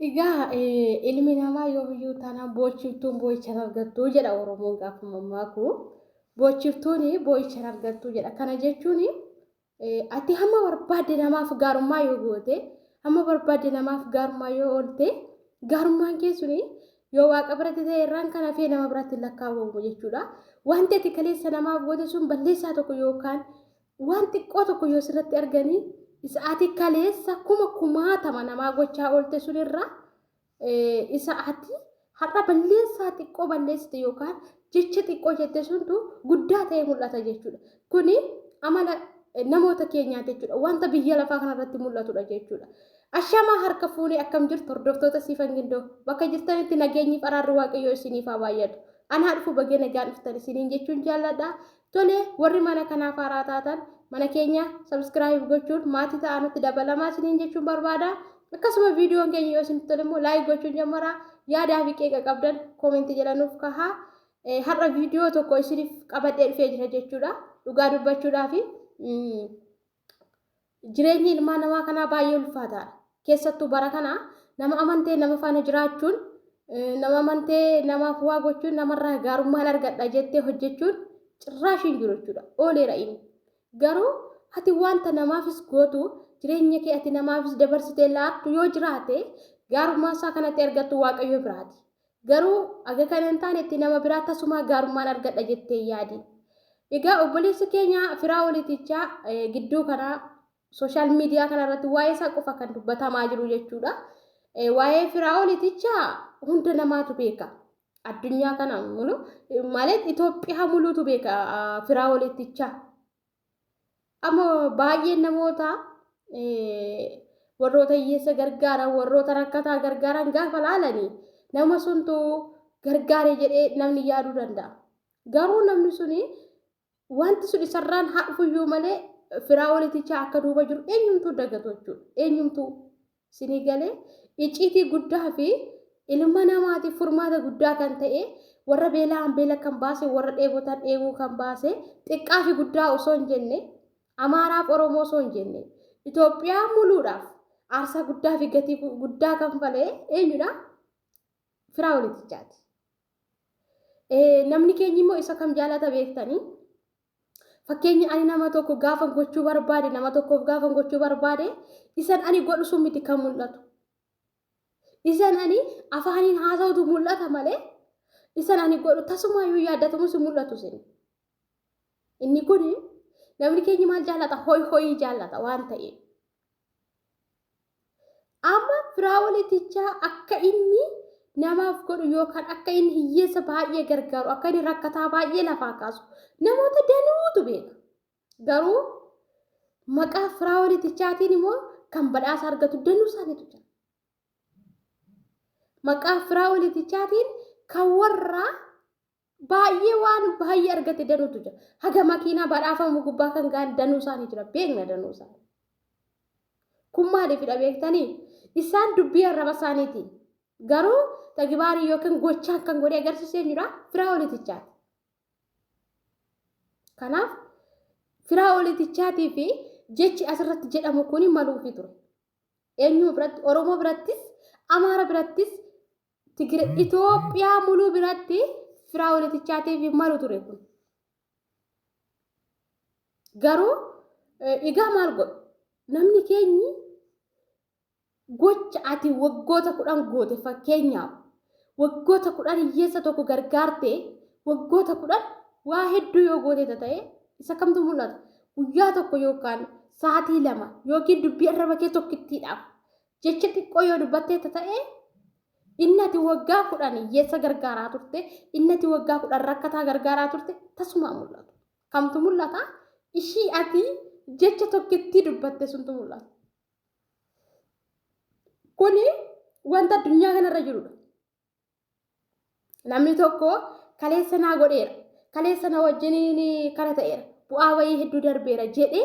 Egaa ilmi namaa yoomiyyuu taanaan boochiftuun boo'icha hin argattu jedha Oromoon gaafa mammaaku. Boochiftuun boo'icha hin argattu jedha. Kana jechuun ati hamma barbaadde namaaf gaarummaa yoo goote, hamma barbaadde namaaf gaarummaa yoo oolte, gaarummaan kee suni yoo waaqa biratti ta'e irraan kan hafee nama biratti hin lakkaawwamu jechuudha. Wanti ati kaleessa namaaf goote sun balleessaa tokko yookaan Waan xiqqoo tokko yoo sirratti arganii isa ati kaleessa kuma kumaatama namaa gochaa oolte sunirra isa ati har'a balleessaa xiqqoo balleessite yookaan jecha xiqqoo jette suntu guddaa ta'ee mul'ata jechuudha. Kuni amala namoota keenyaati jechuudha. Wanta biyya lafaa kanarratti mul'atudha jechuudha. Ashamaa harka fuunee akkam jirtu hordoftoota Siifan Gindoo bakka jirtanitti nageenyi faraarri Waaqayyoo isiniif haa baay'atu. Anaa dhufu bagee nagaan dhuftan isiniin jechuun jaalladha. Tole warri mana kanaaf haaraa taatan mana keenya subscribe gochuun maatii ta'aa nutti dabalamaa isiniin jechuun barbaada. Akkasuma viidiyoon keenya yoo isinitti tole immoo like gochuun jammaraa yaadaa fi qeeqa qabdan koomentii jala nuuf kahaa. Har'a viidiyoo tokko isiniif qabadhee dhufee jira jechuudha. Dhugaa dubbachuudhaaf jireenyi ilmaan namaa kanaa baay'ee ulfaataadha. Keessattuu bara kana nama amantee nama faana jiraachuun nama amantee namaaf waa gochuun namarraa gaarummaan argadha jettee hojjechuun cirraash hin jiru jechuudha. Ooleera inni. Garuu ati wanta namaafis gootu jireenya kee ati namaafis dabarsitee laattu yoo jiraate gaarummaa isaa kanatti argattu Waaqayyo biraati. Garuu aga kana hin taanetti nama biraa tasumaa gaarummaan argadha jettee yaadi. Egaa obboleessi keenya firaa olitichaa gidduu kanaa sooshaal miidiyaa kana irratti waa'ee isaa qofa kan dubbatamaa jiru jechuudha. Waa'ee firaa olitichaa hunda namaatu beeka. Addunyaa kana mulu ማለት Itoophiyaa muluutu beeka firaa olitichaa. Amma baay'een namoota warroota hiyyeessa gargaaran warroota rakkataa gargaaran gaafa laalanii nama suntu gargaare jedhee namni yaaduu danda'a. Garuu namni suni wanti sun isarraan haa dhufuyyuu malee firaa walitichaa akka duuba jiru eenyumtuu dagatu jechuudha. Eenyumtuu Isinii galee icciitii guddaa fi ilma namaatiif furmaata guddaa kan ta'e warra beela'an beela kan baase warra dheebotan dheebuu kan baase xiqqaa fi guddaa osoo hin jenne Amaaraaf Oromoo osoo hin jenne Itoophiyaa muluudhaaf aarsaa guddaa fi gatii guddaa kan falee eenyudha? Firaa walitichaati. Namni keenya immoo isa kam jaalata beektanii? Fakkeenya ani nama tokko gaafa gochuu barbaade nama tokkoof gaafa gochuu barbaade isan ani godhu sun miti kan mul'atu. Isan ani afaaniin haasa'utu mul'ata malee isan ani godhu tasumaayyuu yaadatamus hin mul'atu sin. Inni kun namni keenya maal jaallata? Hoy hoyii jaallata waan ta'eef. Amma firaawolitichaa akka inni namaaf godhu yookaan akka inni hiyyeessa baay'ee gargaaru akka inni rakkataa baay'ee lafaa kaasu namoota danuutu beeka. Garuu maqaa firaawolitichaatiin immoo kan badhaasa argatu danuu isaaniitu jira. Maqaa firaawolitichaatiin kan warra baay'ee waan baay'ee argate danuutu jira. Haga makiinaa badhaafamu gubbaa kan ga'an danuu isaanii jira. Beekna danuu isaanii. Kun maaliifidha beektanii? Isaan dubbii arraba isaaniitiin. Garuu tagibaarii yookiin gochaan kan godhee agarsiisu eenyudha? Firaa olitichaati. Kanaaf firaa olitichaatii fi jechi asirratti jedhamu kun maluufi ture. Eenyu biratti? Oromoo birattis, Amaara birattis, Tigire Itoophiyaa muluu biratti firaa olitichaatiif malu ture kun. Garuu egaa maal godhu? Namni keenyi gocha ati waggoota 10 goote fakkeenyaaf waggoota 10 hiyyeessa tokko gargaarte waggoota 10 waa hedduu yoo goote ta'e isa kamtu mul'ata? Guyyaa tokko yookaan sa'aatii 2 yookiin dubbii arraba kee tokkittiidhaaf Jecha xiqqoo yoo dubbatteetta ta'e inni ati waggaa 10 hiyyeessa gargaaraa turte, inni ati waggaa 10 rakkataa gargaaraa turte tasumaa mul'atu. Kamtu mul'ata? Ishii ati jecha tokkittii dubbatte suntu mul'ata. Kuni wanta addunyaa kanarra jirudha. Namni tokko kaleessa naa godheera, kaleessa na wajjiniin kana ta'eera, bu'aa wayii hedduu darbeera jedhee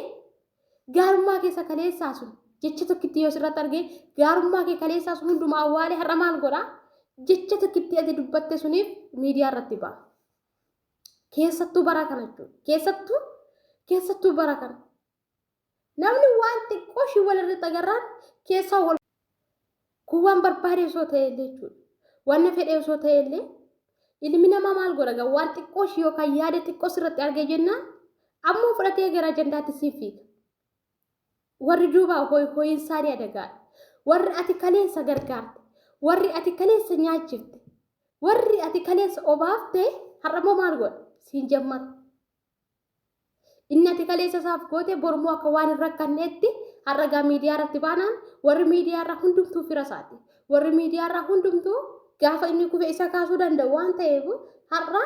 gaarummaa keessa kaleessaa sun jecha tokkitti yoo sirratti argee gaarummaa kee kaleessaa sun hundumaa awwaalee har'a maal godhaa? Jecha tokkitti ati dubbatte suniif miidiyaa irratti ba'a. Keessattuu bara kana jechuudha. Keessattuu keessattuu bara kana. Namni waan xiqqoo ishii walirratti agarraan keessaa wal kun Waan barbaade osoo ta'e illee jechuudha. Waan fedhe osoo ta'e illee ilmi namaa maal godha gaa waan xiqqoo ishii yookaan yaada xiqqoo sirratti argee jennaan ammoo fudhatee gara ajandaatti siif fiiga. Warri duubaa hoy hoyiin isaanii adagaadha. Warri ati kaleessa gargaarte, warri ati kaleessa nyaachifte, warri ati kaleessa obaafte har'ammoo maal godha? Siin jammara. Inni ati kaleessa isaaf goote bormoo akka waan hin rakkanneetti har'a gaa miidiyaa irratti baanaan warri miidiyaa irraa hundumtuu fira isaati. Warri miidiyaa irraa hundumtuu gaafa inni kufe isa kaasuu danda'u waan ta'eef har'a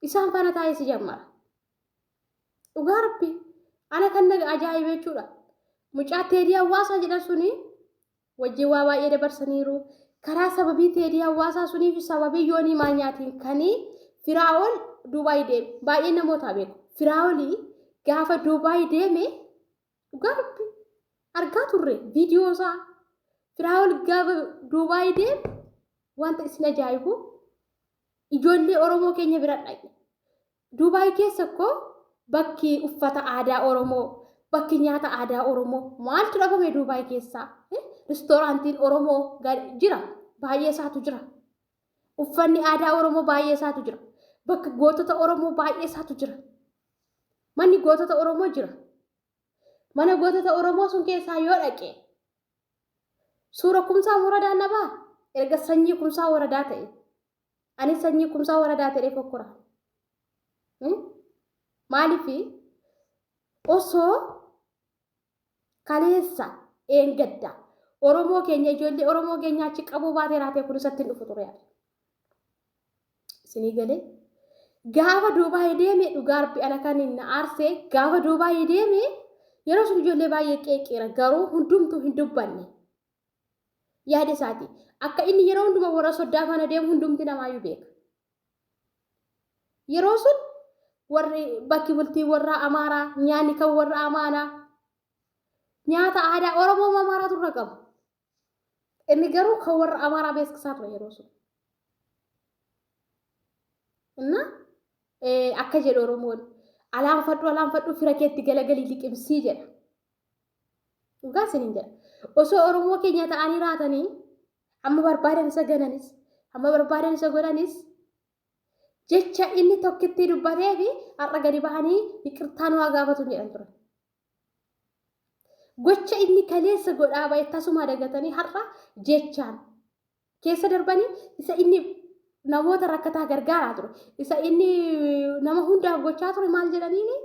isaan faana taa'ee si jammara. Dhugaa rabbi ana kan na ajaa'ibe jechuudha. Mucaa Teedii Hawaasaa jedhan suni wajjin waa baay'ee dabarsaniiru. Karaa sababii Teedii Hawaasaa sunii fi sababii Yoonii Maanyaatiin kan Firaa'ol Duubaay deeme. Baay'ee namootaa beeku. Firaa'olii gaafa Duubaay deeme dhugaa rabbi argaa turre viidiyoo isaa. Firaa'ol gaafa Duubaay deeme wanta isin ajaa'ibu ijoollee Oromoo keenya bira dhaqe. Duubaay keessa koo bakki uffata aadaa Oromoo, bakki nyaata aadaa Oromoo maaltu dhabame Duubaay keessaa? Ristooraantiin Oromoo jira, baay'ee isaatu jira. Uffanni aadaa Oromoo baay'ee isaatu jira. Bakka gootota Oromoo baay'ee isaatu jira. Manni gootota Oromoo jira. Mana gootota Oromoo sun keessaa yoo dhaqe suura Kumsaa Moradaa nabaa erga sanyii Kumsaa Waradaa ta'e. Ani sanyii Kumsaa Waradaa ta'ee fokkora. Maaliif osoo kaleessa eengadda Oromoo keenya ijoollee Oromoo keenya achi qabuu baatee raatee kun isatti hin dhufu ture. Isinii galee gaafa duubaa deeme dhugaa rabbi ana kan hin aarsee gaafa duubaa deeme yeroo sun ijoollee baay'ee qeeqeera garuu hundumtuu hin dubbanne. Yaada isaati. Akka inni yeroo hunduma warra soddaa faana deemu hundumti namaayyuu beeka. Yeroo sun warri bakki bultii warra Amaaraa nyaanni kan warra Amaaraa nyaata aadaa Oromoo Amaaraatu irra qabu. Inni garuu kan warra Amaaraa beeksisaa ture yeroo sun. Inna akka jedhu Oromoon alaanfadhu alaanfadhu fira keetti galagalii liqimsii jedha. Dhugaa isiniin jedha. Osoo Oromoo keenya ta'anii raatanii amma barbaadan isa gananis amma barbaadan isa godhanis jecha inni tokkittii dubbatee fi har'a gadi bahanii yiqirtaa nu haa gaafatu jedhan turan. Gocha inni kaleessa godhaa ba'e tasuma dagatanii har'a jechaan keessa darbanii isa inni namoota rakkataa gargaaraa ture isa inni nama hundaaf gochaa ture maal jedhaniini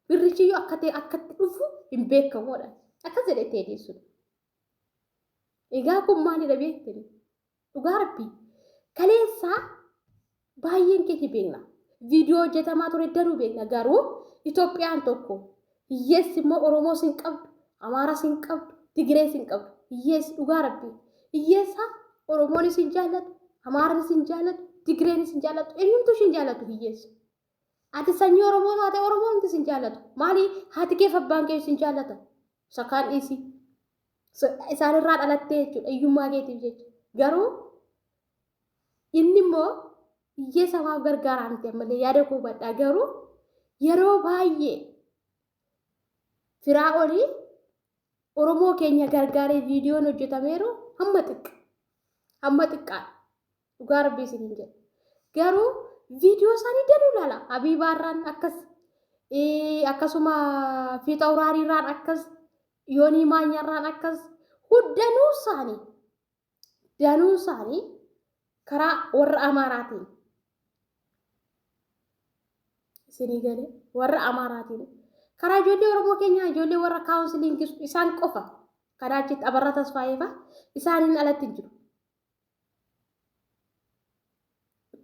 birrichiyyuu akka ta'e akkatti dhufu hin beekamuudha. Akkas jedhee teedii sun. Egaa kun maalidha beektani? Dhugaa rabbii. Kaleessaa baay'een keenya beekna. Viidiyoo hojjetamaa ture danuu beekna. Garuu Itoophiyaan tokko hiyyeessi immoo Oromoos hin qabdu, Amaaras hin qabdu, Tigirees hin qabdu. Hiyyeessi dhugaa rabbii. Hiyyeessa Oromoonis hin jaallatu, Amaaranis hin jaallatu, Tigireenis hin jaallatu, eenyumtuu hin jaallatu hiyyeessa. Ati sanyii Oromoo taate Oromoon hundi sin jaallatu. Maali haati kee fi abbaan kee sin jaallatan. Isa kaan dhiisi. Isaanirraa dhalattee jechuudha hiyyummaa keetiif jecha. Garuu inni immoo hiyyeessa maaf gargaaraa miti ammallee yaada koo hubadhaa garuu yeroo baay'ee firaa olii Oromoo keenya gargaaree viidiyoon hojjetameeru hamma xiqqa. Hamma xiqqaadha. Dhugaa rabbii isiniin jedha. Garuu viidiyoo isaanii danuu ilaala. Habiibaarraan akkas akkasuma fiixawraariirraan akkas yoonii maanyaarraan akkas danuu isaanii danuu isaanii karaa warra Amaaraatiin isinii galee warra Amaaraatiin karaa ijoollee Oromoo keenyaa ijoollee warra kaawunsiliingii isaan qofa karaa achitti Abarraa Tasfaayee fa'a isaaniin alatti hin jiru.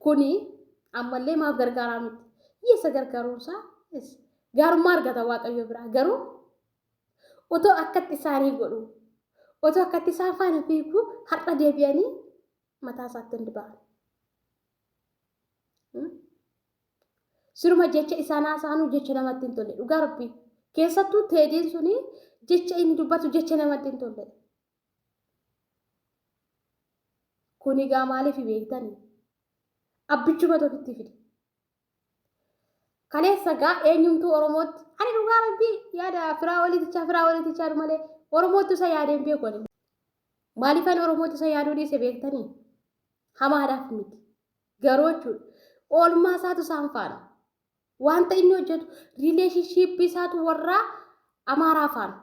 Kuni ammallee maaf gargaaraa miti. Hiyyeessa gargaaruun isaa gaarummaa argata Waaqayyo biraa. Garuu otoo akkatti isaanii godhu, otoo akkatti isaan faana fiigu har'a deebi'anii mataa isaatti hundi ba'an. Siruma jecha isaan haasa'anuu jecha namatti hin tolle dhugaa rabbii. Keessattuu teediin suni jecha inni dubbatu jecha namatti hin tolle. Kun egaa maaliif beektani? Abbichumatu ofitti fide. Kaleessa gaa eenyumtuu Oromootti ani dhugaa rabbii yaada firaa oliitichaa firaa oliitichaa malee Oromootti isa yaadeen beeku ani. Maaliifan Oromoota isa yaaduu dhiise beektanii? Hamaadhaaf miti. Garuu jechuudha. Oolmaa isaatu isaan faana. Wanta inni hojjetu relationshipii isaatu warra Amaaraa faana.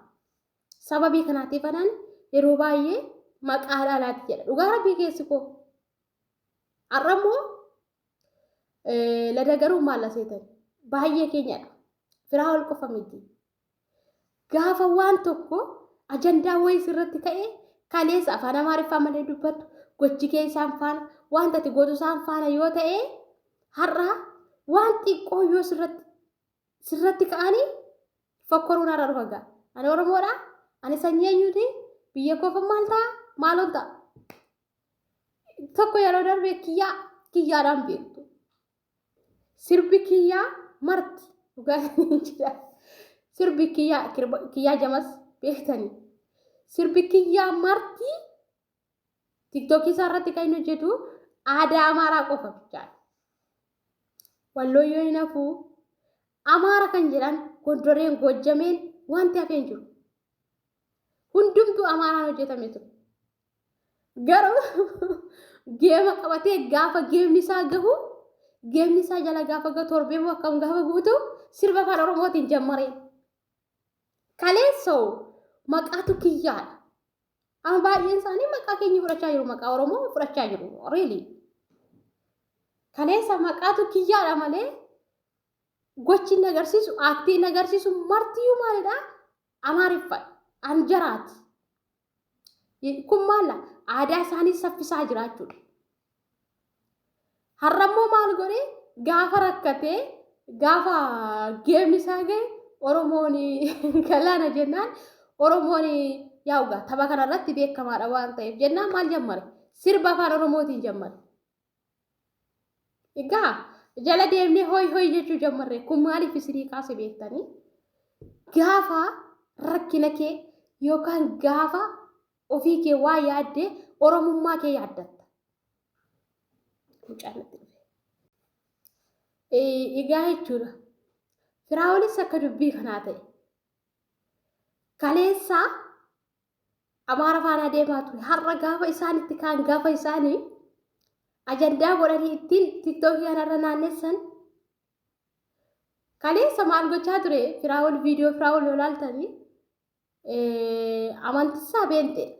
Sababii kanaatiif anaan yeroo baay'ee maqaa dhaalaati jedha. Dhugaa rabbii keessi koo. Har'a immoo lada garuu maal aseetan baay'ee keenyadha. Firaa ol qofa miti. Gaafa waan tokko ajandaa wayii sirratti ka'e kaleessa afaan Amaariffaa malee dubbattu gochi kee isaan faana wanta ati gootu isaan faana yoo ta'e har'a waan xiqqoo yoo sirratti ka'anii fokkoruun har'a dhufa ga'a. Ani Oromoodha. Ani sanyii eenyuuti? Biyya koof maal ta'a? Maaloon ta'a? Tokko yeroo darbe kiyyaa kiyyaadhaan beektu. Sirbi kiyyaa marti dhugaa jira. Sirbi kiyyaa kiyyaa jamas beektanii. Sirbi kiyyaa marti tiktookii isaa irratti kan inni hojjetu aadaa Amaaraa qofa bichaadha. Wallooyyoo hin hafu. Amaara kan jedhan Gondoreen Goojjameen wanti hafee hin jiru. Hundumtuu Amaaraan hojjetame ture. Garuu geema qabatee gaafa geemni isaa gahu geemni isaa jala gaafa gahu torbee moo akkam gaafa guutu sirba afaan Oromootiin jammaree. Kaleessoo maqaatu kiyyaadha. Amma baay'een isaanii maqaa keenya fudhachaa jiru maqaa Oromoo fudhachaa jiru. Really. Kaleessa maqaatu kiyyaadha malee gochi inni agarsiisu aaktii inni agarsiisu martiyyuu maalidha? Amaariffadha. Anjaraati. Kun maala? Aadaa isaanii saffisaa jiraachuudha. Har'ammoo maal godhee gaafa rakkatee gaafa geemni isaa gahe Oromoon galaana jennaan Oromoon yaa'ugaa tapha kanarratti beekamaadha waan ta'eef jennaan maal jammare? Sirba afaan Oromootiin jammare. Egaa jala deemnee hoy hoy jechuu jammarre kun maaliif isinii kaase beektanii? Gaafa rakkina kee yookaan gaafa ofii kee waa yaaddee Oromummaa kee yaaddatta. Mucaan natti dhufe. Egaa jechuudha. Firaa'olis akka dubbii kanaa ta'e. Kaleessaa Amaara faanaa deemaa ture. Har'a gaafa isaan itti kaan gaafa isaanii ajandaa godhanii ittiin tiktookii kanarra naannessan kaleessa maal gochaa ture Firaa'ol viidiyoo Firaa'ol yoo ilaaltanii amantisaa beenxeedha.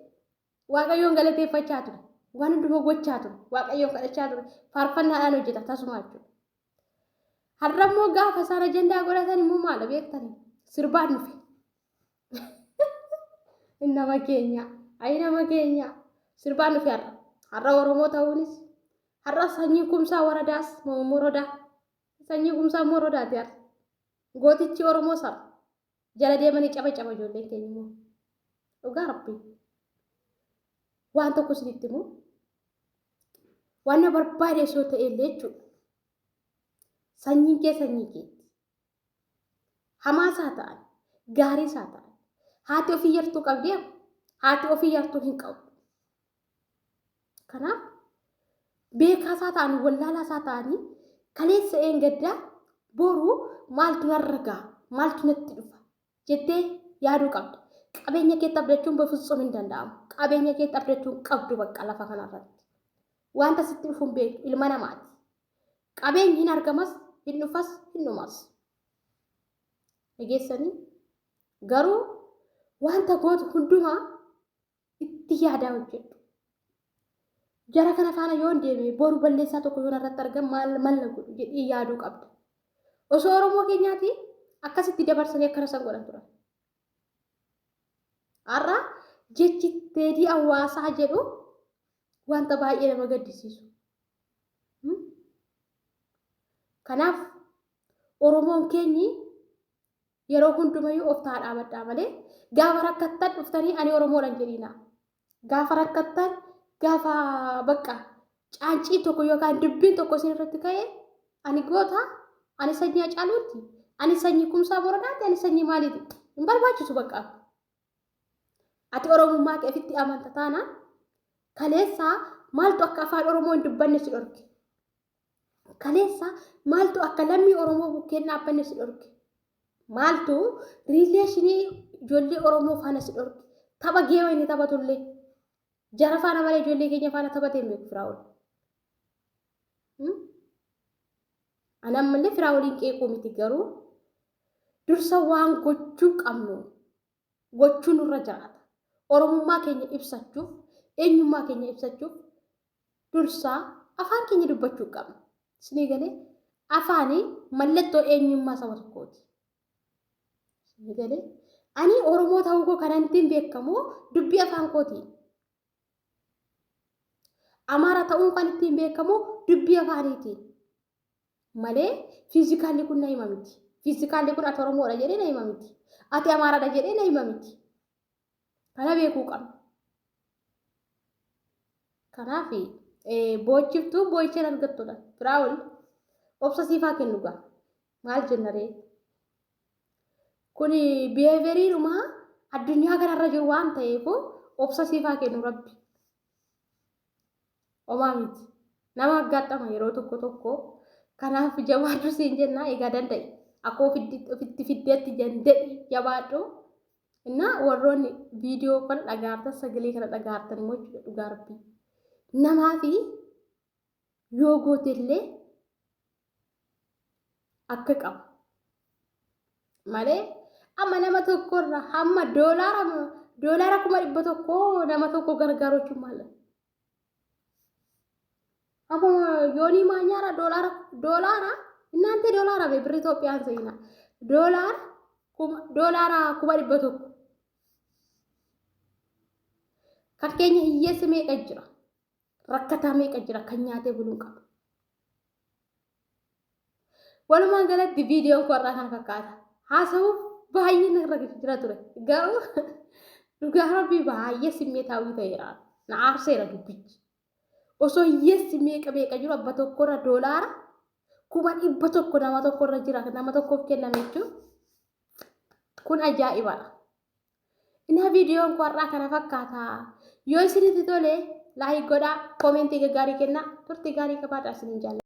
Waaqayyoon galateeffachaa ture. Waan hundumaa gochaa ture. Waaqayyoon kadhachaa ture. Faarfannaadhaan hojjeta tasuma jechuudha. Har'a immoo gaafa isaan ajandaa godhatan immoo maal beektanii sirbaan dhufe. Nama keenya, ayi nama keenya sirbaan dhufe har'a. Har'a Oromoo ta'uunis har'a sanyii kumsaa waradaas morodaa sanyii kumsaa morodaati har'a. Gootichi Oromoo saba jala deemanii caba caba ijoolleen keenya immoo. Dhugaa rabbii. Waan tokko isinitti himu waan na barbaade osoo ta'e illee jechuudha. Sanyiin kee sanyii keeti. Hamaas haa ta'an, gaariis haa ta'an. Haati ofii yartuu qabdi haati ofii yartuu hin qabdu. Kanaaf beekaas haa ta'an wallaalaas haa ta'anii kaleessa eengaddaa boru maaltu narra ga'a maaltu natti dhufa jettee yaaduu qabda. Qabeenya keetti abdachuun bafutsuum hin danda'amu. Qabeenya keetti abdachuun qabdu bakka lafa kanarratti. Wanta sitti dhufu hin beektu ilma namaati. Qabeenyi hin argamas, hin dhufas, hin dhumas. Dhageessanii? Garuu wanta gootu hundumaa itti yaadaa hojjedhu. Jara kana faana yoon deeme boru balleessaa tokko yoon irratti argan maal malla godhu jedhii yaaduu qabda. Osoo Oromoo keenyaati akkasitti dabarsanii akkana san godhan turan. Har'a jechi teedii hawaasaa jedhu wanta baay'ee nama gaddisiisu. Kanaaf Oromoon keenyi yeroo hundumayyuu of ta'a dhaabadhaa malee gaafa rakkattan dhuftanii ani Oromoodhaan jedhiina. Gaafa rakkattan gaafa bakka caancii tokko yookaan dubbiin tokko isin irratti ka'e ani goota ani sanyii Hacaaluuti ani sanyii Kumsaa Boradaati ani sanyii maaliiti hin barbaachisu bakka. Ati Oromummaa kee ofitti amanta taanaan kaleessaa maaltu akka afaan Oromoo hin dubbanne si dhorke. Kaleessa maaltu akka lammii Oromoo bukkeen dhaabbanne si dhorke? Maaltu riileeshinii ijoollee Oromoo faana si dhorke? Tapha geema inni taphatullee. Jara faana malee ijoollee keenya faana taphatee hin beeku Firaa'ol. Ani ammallee Firaa'oliin qeequu miti garuu dursa waan gochuu qabnu gochuu nurra jiraata. Oromummaa keenya ibsachuuf, eenyummaa keenya ibsachuuf dursaa afaan keenya dubbachuu qabna. Isinii galee afaanii mallattoo eenyummaa saba tokkooti. Isinii galee ani Oromoo ta'uu koo kanan ittiin beekamu dubbii afaan kootiin. Amaara ta'uun kan ittiin beekamu dubbii afaaniitiin. Malee fiizikaalli kun na hima miti. Fiizikaalli kun ati Oromoodha jedhee na hima miti. Ati Amaaradha jedhee na hima miti. Kana beekuu qabna. Kanaaf boochiftuun boo'icha hin argattudha. Firaa'ol obsa siifaa kennu gaa. Maal jenna ree? Kuni biheeveriidhuma addunyaa kanarra jiru waan ta'eef obsa siifaa kennu rabbi. Homaa miti. Nama aggaaxama yeroo tokko tokko. Kanaaf jabaadhu siin jenna egaa danda'i. Akka ofitti fiddeetti danda'i jabaadhu. Innaa warroonni viidiyoo kana dhagaartan sagalee kana dhagaartan immoo jechuudha dhugaa rabbii. Namaafi yoo goote illee akka qaba. Malee amma nama tokkorra hamma doolaara 100,000 nama tokko gargaaru jechuun maal? Amma yoonii maanyaara doolaara doolaara innaante doolaara bee birri Itoophiyaan seenaa doolaara 100,000. Kan keenya hiyyeessi meeqa jira? Rakkataa meeqa jira kan nyaatee buluun qabu? Walumaa galatti viidiyoon koo irraa kana fakkaata. Haasa'uuf baay'ee narra jira ture. Garuu dhugaa rabbii baay'ee simmeetaawwii ta'eera. Na aarseera dubbichi. Osoo hiyyeessi meeqa meeqa jiru abba tokkorra doolaara 100,000 nama tokkorra jira nama tokkoof kenname jechuun kun ajaa'ibadha. Innaa viidiyoon koo har'aa kana fakkaata. Yoo isinitti tole like godhaa, koomentii gaggaarii kennaa, turtii gaarii qabaadhaa isiniin jaalladha.